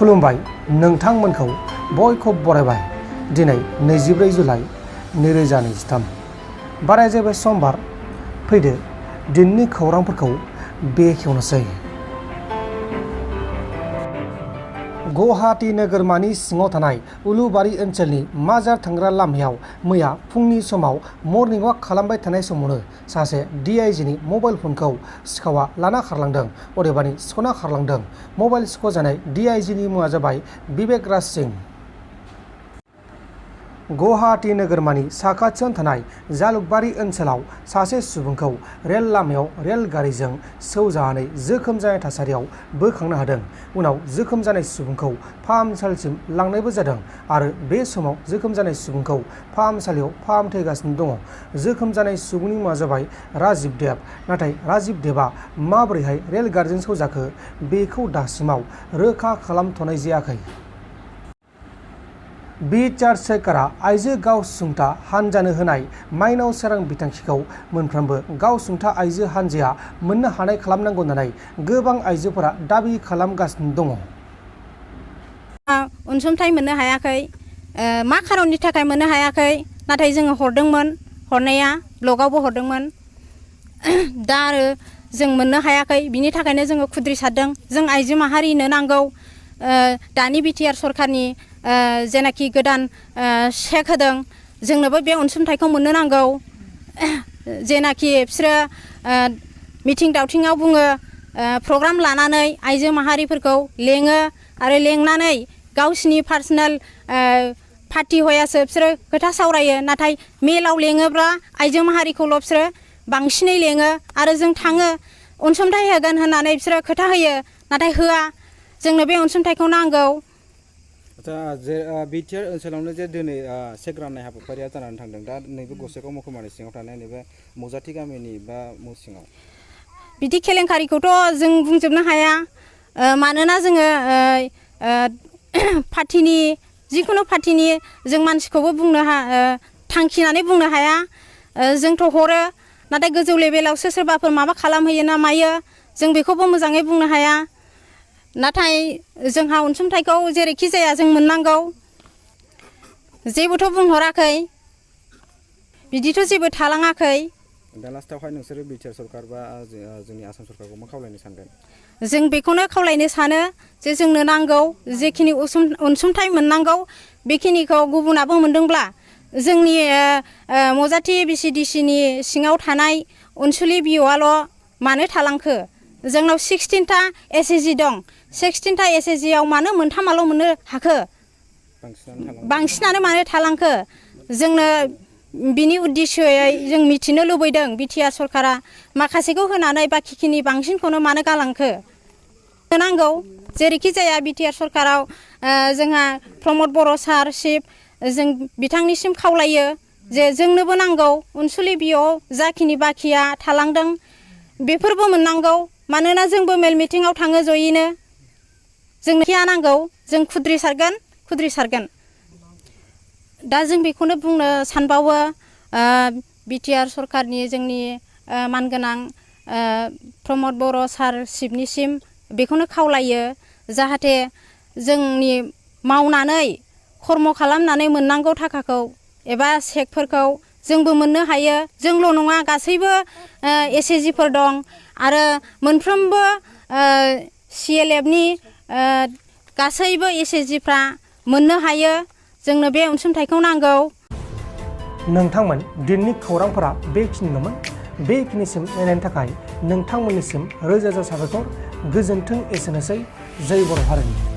खुलुमबाय नोंथांमोनखौ बयखौबो बरायबाय दिनै 24 जुलाइ 2023 बाराय जाबाय समबार फैदो दिननि खौरांफोरखौ बेखेवनोसै। गुवाहाटी नोगोरमानि सिङाव थानाय उलुबारी ओनसोलनि माजार थांग्रा लामायाव मैया फुंनि समाव मर्निं वाक खालामबाय थानाय समावनो सासे DIGनि मबाइल फनखौ सिखावा लाना खारलांदों। अदेबानि सिख'ना खारलांदों। मबाइल सिख'जानाय DIGनि मुङा जाबाय बिबेक राज सिंह। गुवाहाटी नोगोरमानि साखाथियाव थानाय जालुकबारी ओनसोलाव सासे सुबुंखौ रेल लामायाव रेलगारिजों सौजानानै जोखोम जानाय थासारियाव बोखांनो हादों। उनाव जोखोम जानाय सुबुंखौ फाहामसालिसिम लांनायबो जादों आरो बे समाव जोखोम जानाय सुबुंखौ फाहामसालियाव फाहामथाय होगासिनो दङ। जोखोम जानाय सुबुंनि मुङा जाबाय राजिब देब। नाथाय राजिब देबा माबोरैहाय रेलगारिजों सौजाखो बेखौ दासिमाव रोखा खालामथ'नाय जायाखै। बिटिआर सोरखारा आइजो गावसुंथा हानजानो होनाय माइनाव सोरां बिथांखिखौ मोनफ्रोमबो गावसुंथा आइजो हानजाया मोननो हानाय खालामनांगौ होननानै गोबां आइजोफोरा दाबि खालामगासिनो दङ। अनसुंथाइ मोननो हायाखै, मा खारननि थाखाय मोननो हायाखै, नाथाय जोङो हरदोंमोन, हरनाया ब्लगावबो हरदोंमोन। दा आरो जों मोननो हायाखै, बिनि थाखायनो जोङो खुद्रिसारदों। जों आइजो माहारिनो नांगौ दानि बिटिआर सरखारनि जेनाखि गोदान चेक होदों जोंनोबो बे अनसुंथाइखौ मोननो नांगौ। जेनाखि बिसोरो मिथिं दावथिङाव बुङो, प्रग्राम लानानै आइजो माहारिफोरखौ लेङो आरो लेंनानै गावसिनि पार्सनेल पार्टि हयासो बिसोरो खोथा सावरायो। नाथाय मेलाव लेङोब्ला आइजो माहारिखौल' बिसोरो बांसिनै लेङो आरो जों थाङो अनसुंथाइ होगोन होननानै बिसोरो खोथा होयो, नाथाय होआ। जोंनो बे अनसुंथाइखौ नांगौ। जे बिटिआर ओनसोलावनो जे दिनै चेक राननाय हाबाफारिया जानानै थांदों, दा नैबे गसाइगाव महकुमानि सिङाव थानाय नैबे मजाथि गामिनि बा सिङाव बिदि केलेंकारिखौथ' जों बुंजोबनो हाया। मानोना जोङो पार्टिनि जिखुनु पार्टिनि जों मानसिखौबो थांखिनानै बुंनो हाया। जोंथ' हरो, नाथाय गोजौ लेभेलावसो सोरबाफोर माबा खालामहैयो ना मायो जों बेखौबो मोजाङै बुंनो हाया। नाथाय जोंहा अनसुंथाइखौ जेरैखि जाया जों मोननांगौ। जेबोथ' बुंहराखै, बिदिथ' जेबो थालाङाखै। दा लास्टावहाय नोंसोरो बिटिआर सरकार बा जोंनि आसाम सरकारखौ मा खावलायनो सानगोन? जों बेखौनो खावलायनो सानो जे जोंनो नांगौ जेखिनि अनसुंथाइ मोननांगौ बेखिनिखौ गुबुनाबो मोनदोंब्ला जोंनि मजाथि BCDCनि सिङाव थानाय अनसुलि बिअ'आल' मानो थालांखो? जोंनाव 16टा SAG दं। 16टा SAGआव मानो मोनथामाल' मोननो हाखो? बांसिनानो मानो थालांखो? जोंनो बिनि उद्देश्यै जों मिथिनो लुबैदों बिटिआर सरकारा माखासेखौ होनानै बाखिखिनि बांसिनखौनो मानो गालांखो? नांगौ जेरैखि जाया बिटिआर सरकाराव जोंहा प्रमद बर' सार चिफ जों बिथांनिसिम खावलायो जे जोंनोबो नांगौ अनसुलि बिअ जाखिनि बाखिया थालांदों बेफोरबो मोननांगौ। मानोना जोंबो मेल मिटिङाव थाङो जयैनो। जोंनो खिया नांगौ, जों खुद्रिसारगोन। दा जों बेखौनो बुंनो सानबावो बिटिआर सरकारनि जोंनि मानगोनां प्रमद बर' सार चिफनिसिम बेखौनो खावलायो जाहाथे जोंनि मावनानै खर्म खालामनानै मोननांगौ थाखाखौ एबा चेकफोरखौ जोंबो मोननो हायो। जोंल' नङा, गासैबो SAGफोर दं आरो मोनफ्रोमबो CLFनि गासैबो SAGफ्रा मोननो हायो। जोंनो बे अनसुंथाइखौ नांगौ। नोंथांमोन दिननि खौरांफोरा बेखिनिल'मोन। बेखिनिसिम नायनायनि थाखाय नोंथांमोननिसिम रोजा रोजा साबायखर। गोजोन्थों। एसेनोसै। जय बर' हारिनि।